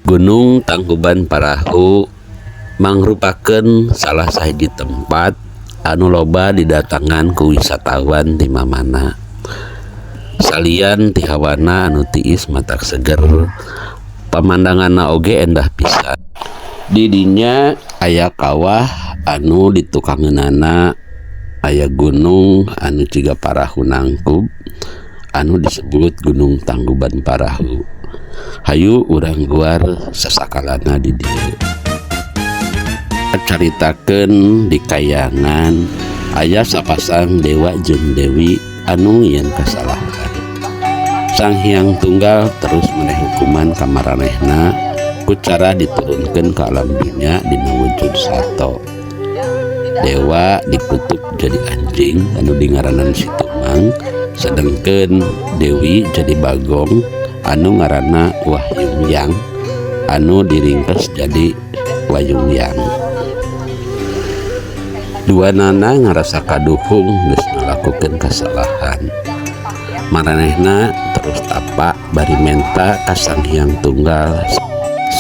Gunung Tangkuban Parahu mangrupakeun salah sahiji tempat anu loba didatangan ku wisatawan ti mamana. Salian ti hawana anu tiis matak seger, pamandanganna oge endah pisan. Di dinya aya kawah anu ditukangeunana aya gunung anu ciga parahu nangkub anu disebut Gunung Tangkuban Parahu. Hayu urang guar sasakalana di dieu. Caritakeun di kayangan aya sapasang dewa jeung dewi anu yen kasalahan. Sang Hyang Tunggal terus meneh hukuman ka maranehna ku cara diturunkeun ka alam dunya dina wujud sato. Dewa dikutuk jadi anjing anu dingaranan Si Tumang, sedengkeun dewi jadi bagong anu ngaranna Wahyungyang anu diringkes jadi Wayungyang. Duanana ngarasa kaduhung geus ngalakukeun kasalahan. Maranehna terus tapa bari menta ka Sang Hyang Tunggal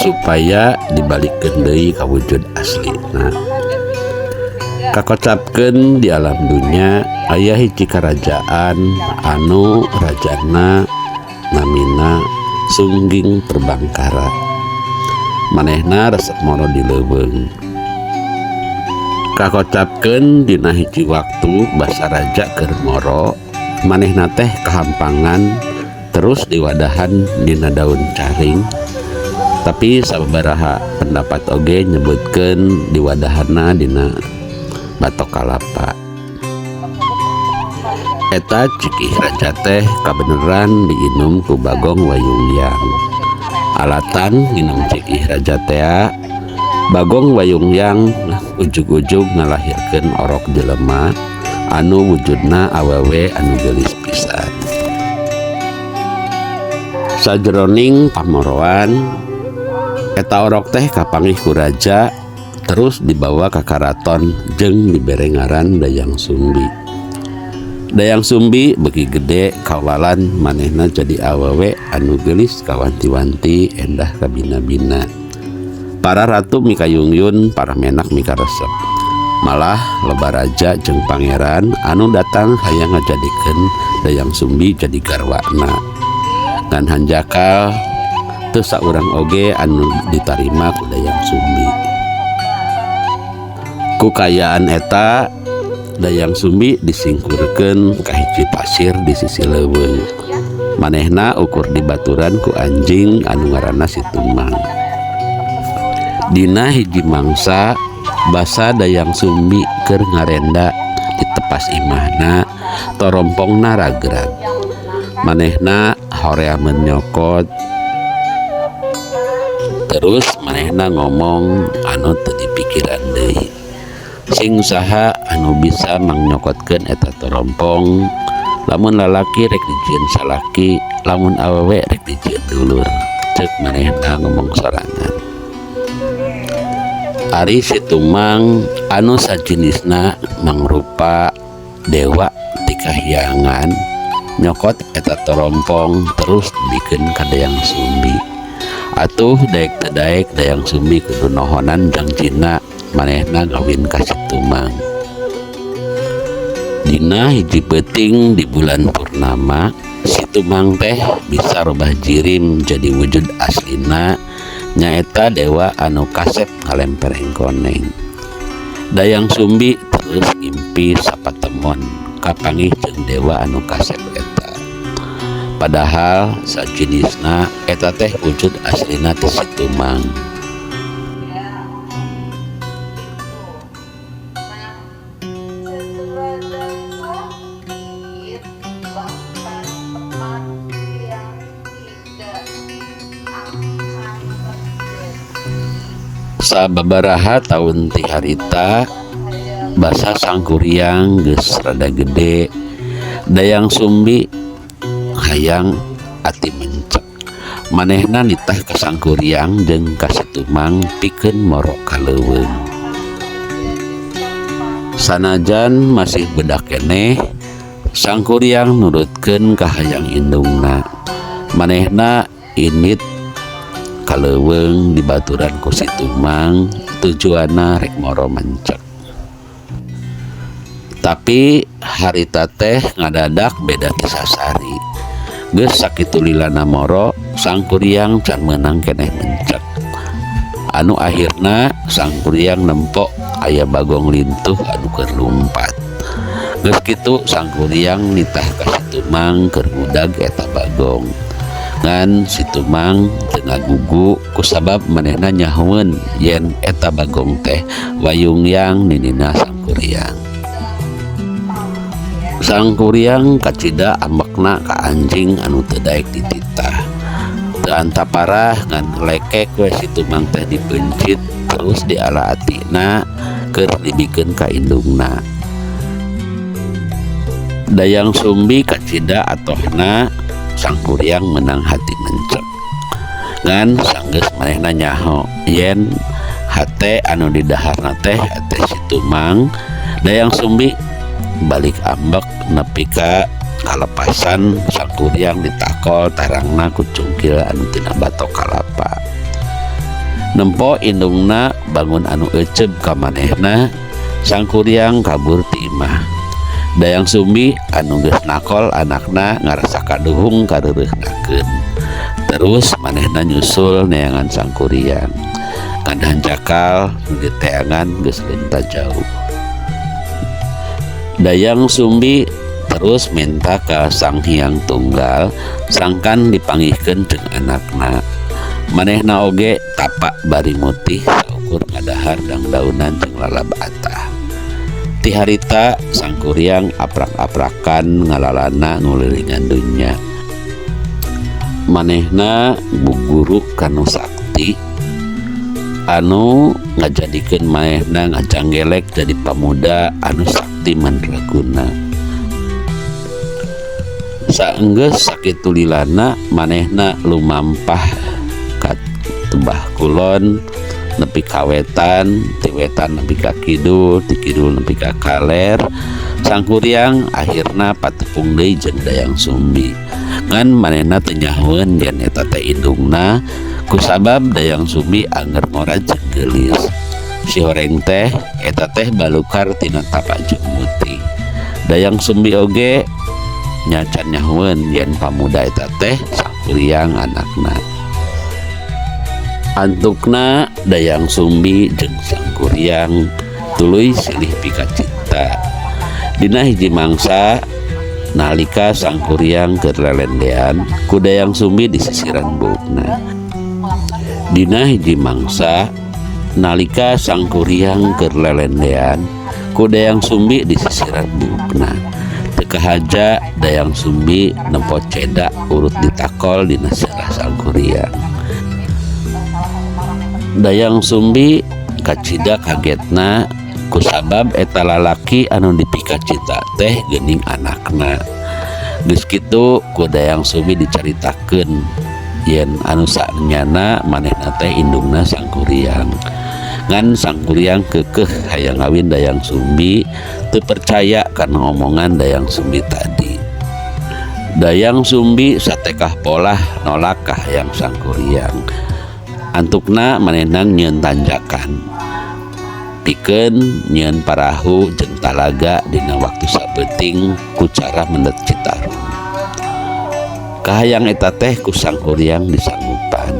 supaya dibalikeun deui ka wujud aslina. Kakocapkeun di alam dunya aya hiji karajaan anu rajana namina Sungging Purbangkara. Manehna resep moro di leuweung. Kakocapkeun dina hiji waktu basa raja keur moro, manehna teh kahampangan terus diwadahan dina daun caring. Tapi sababaraha pendapat oge nyebutkeun diwadahanna dina batok kalapa. Eta cikih raja teh kabeneran diinum ku Bagong Wayungyang. Alatan nginum cikih raja tea, Bagong Wayungyang ujug-ujug ngalahirkeun orok jelema anu wujudna awewe anu geulis pisan. Sajroning pamoroan eta orok teh kapanggih ku raja terus dibawa ka karaton jeung dibere ngaran Dayang Sumbi. Dayang Sumbi beuki gede kawalan manehna jadi awewe anu geulis kawanti-wanti endah kabina-bina. Para ratu mikayungyun, para menak mikaresep. Malah loba raja jeung pangeran anu datang hayang ngajadikeun Dayang Sumbi jadi garwana. Ngan hanjakal teu saurang oge anu ditarima ku Dayang Sumbi. Ku kaayaan eta Dayang Sumbi disingkurkeun ka hiji pasir di sisi leuweung. Manehna ukur dibaturan ku anjing anu ngaranna Si Tumang. Dina hiji mangsa basa Dayang Sumbi keur ngarenda di tepas imahna torompongna ragrag. Manehna horeameun nyokot. Terus manehna ngomong anu teu dipikiran deui. Sing saha anu bisa mangnyokotkeun eta torompong, lamun lalaki rek dijieun salaki, lamun awewe rek dijieun dulur. Ceuk manehna ngomong sorangan. Ari Si Tumang anu sajinisna mangrupa dewa ti kahyangan nyokot eta torompong terus dibikeun ka Dayang Sumbi. Atuh daek teu daek Dayang Sumbi kudu nohonan jangjina manehna gawin ka Si Tumang. Dina hiji peuting di bulan purnama, Si Tumang teh bisa robah jirim jadi wujud aslina nyaeta dewa anu kasep ngalempereng koneng. Dayang Sumbi terus ngimpi sapatemon kapanggih jeung dewa anu kasep eta. Padahal sajinisna eta teh wujud aslina ti Si Tumang. Sababaraha taun ti harita basa Sangkuriang geus rada gede, Dayang Sumbi hayang ati mencek. Manehna nitah ka Sangkuriang jeung ka Si Tumang pikeun moro ka leuweung. Sanajan masih budak keneh, Sangkuriang nurutkeun ka hayang indungna. Manehna indit ka leuweung dibaturan ku si Tumang tujuanna rek moro mencek. Tapi harita teh ngadadak beda ti sasari. Geus sakitu lilana moro, Sangkuriang can meunang keneh mencek. Anu akhirna Sangkuriang nempo aya bagong lintuh anu keur lumpat. Geus kitu Sangkuriang nitah ka si Tumang keur ngudag eta bagong. Ngan si Tumang teu ngagugu kusabab manehna nyahoeun yen eta bagong teh wayungyang ninina Sangkuriang. Sangkuriang kacida ambekna ka anjing anu teu daek dititah. Teu antap parah ngan lekek we si Tumang teh dipeuncit terus diala atina keur dibikeun ka indungna. Dayang Sumbi kacida atohna Sangkuriang menang hati mencek. Ngan sanggeus manehna nyaho yen hate anu didaharna teh hate si Tumang. Dayang Sumbi balik ambek nepi ka kalepasan Sangkuriang ditakol tarangna ku cungkil anu tina batok kalapa. Nempo indungna bangun anu eceub ka manehna, Sangkuriang kabur ti imah. Dayang Sumbi anu geus nakol anakna ngarasa kaduhung kareureureuhnakeun. Terus manehna nyusul neangan Sangkuriang. Ngan hanjakal nu diteangan geus leunta jauh. Dayang Sumbi terus minta ka Sang Hyang Tunggal sangkan dipanggihkeun jeung anakna. Manehna oge tapa bari mutih saukur ngadahar dangdaunan jeung lalab atah. Ti harita Sangkuriang aprak-aprakan ngalalana ngulilingan dunya. Manehna buguru kanu sakti anu ngajadikeun manehna ngajanggelek jadi pamuda anu sakti mandraguna. Saenggeus sakitu lilana manehna lumampah ka tebah kulon nepi ka wetan, ti wetan nepi ka kidul, ti kidul nepi ka kaler. Sangkuriang akhirna patepung deui jeung Dayang Sumbi. Ngan manehna teu nyahoeun yen eta teh indungna kusabab Dayang Sumbi anger ngora jeung geulis. Si horeng teh eta teh balukar tina tapa jeung mutih. Dayang Sumbi oge nya can nyahoeun yen pamuda eta teh Sangkuriang anakna. Antukna Dayang Sumbi jeung Sangkuriang tuluy silih pikacinta. Dina hiji mangsa nalika Sangkuriang keur lelendean ku Dayang Sumbi disisiran buukna. Dina hiji mangsa nalika Sangkuriang keur lelendean ku Dayang Sumbi disisiran buukna. Teu kahaja Dayang Sumbi nempo ceda urut ditakol dina sirah Sangkuriang. Dayang Sumbi kacida kagetna kusabab eta lalaki anu dipikacinta teh geuning anakna. Geus kitu ku Dayang Sumbi dicaritakeun yen anu saenyana manehna teh indungna Sangkuriang. Ngan Sangkuriang keukeuh hayang ngawin Dayang Sumbi teu percaya kana omongan Dayang Sumbi tadi. Dayang Sumbi satekah polah nolak ka hayang Sangkuriang. Antukna manehna nyieun tanjakan pikeun nyieun parahu jeung talaga dina waktu sabeuting ku cara mendet Citarum. Kahayang eta teh ku Sangkuriang disanggupan.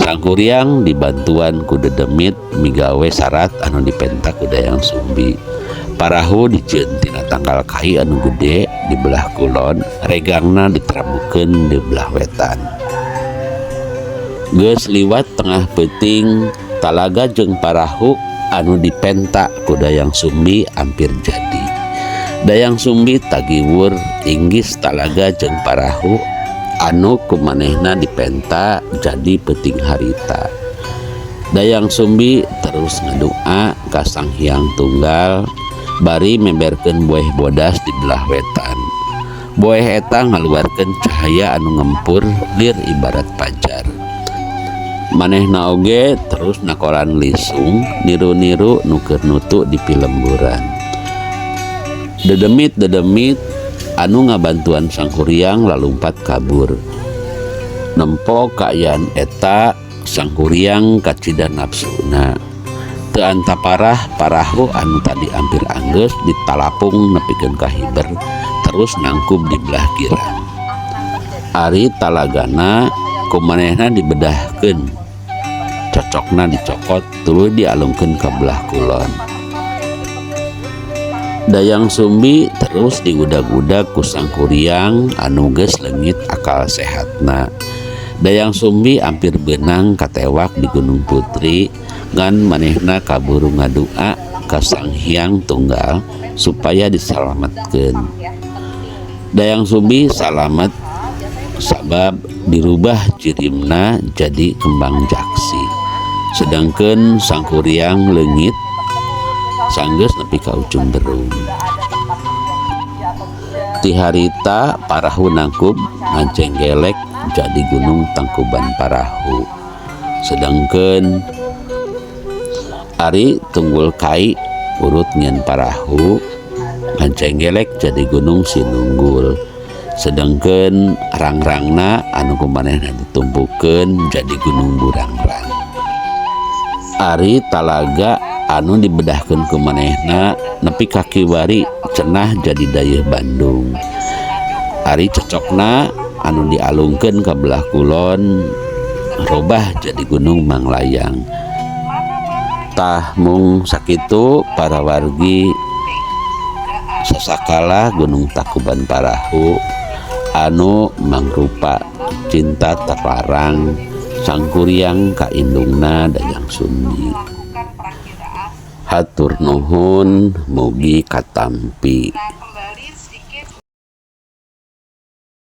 Sangkuriang dibantuan ku dedemit migawe syarat anu dipenta ku Dayang Sumbi. Parahu dijieun tina tangkal kai anu gede di belah kulon, regangna diterambukeun di belah wetan. Geus liwat tengah peuting, talaga jeung parahu anu dipenta ku Dayang Sumbi hampir jadi. Dayang Sumbi tagiwur inggis talaga jeung parahu anu kumanehna dipenta jadi peuting harita. Dayang Sumbi terus ngadua ka Sang Hyang Tunggal bari memberkeun bueh bodas di belah wetan. Bueh eta ngaluarkeun cahaya anu ngempur lir ibarat pajar. Manehna oge terus nakolan lisung niru-niru nu keur nutu di pilemburan. Dedemit-dedemit anu ngabantuan Sangkuriang lalumpat kabur. Nempo kaayaan eta Sangkuriang kacida nafsuna. Teu antaparah parahu anu tadi ampir anggeus ditalapung nepikeun ka hiber terus nangkub di belah girang. Ari talagana ku manehna dibedahkeun. Cocokna dicokot tuluy dialungkeun ka belah kulon. Dayang Sumbi terus digudag-gudag ku Sangkuriang anu geus leungit akal sehatna. Dayang Sumbi ampir beunang katewak di Gunung Putri ngan manehna kaburu ngadua ka Sang Hyang Tunggal supaya disalametkeun. Dayang Sumbi salamet sabab dirubah jirimna jadi kembang jaksi. Sedangkeun Sangkuriang leungit sanggeus nepi ka Ujung Berung. Ti harita parahu nangkub ngajenggelek jadi Gunung Tangkuban Parahu. Sedangkeun ari tunggul kai urut nyieun parahu ngajenggelek jadi Gunung Sinunggul. Sedangkeun rang-rangna anu ku manehna ditumpukeun jadi Gunung Burangrang. Ari talaga anu dibedahkeun ku manehna nepi ka kiwari cenah jadi Dayeuh Bandung. Ari cocokna anu dialungkeun ka belah kulon robah jadi Gunung Manglayang. Tah mung sakitu para wargi sasakala Gunung Tangkuban Parahu anu mangrupa cinta terlarang Sangkuriang ka indungna Dayang Sumbi. Hatur nuhun, mugi katampi.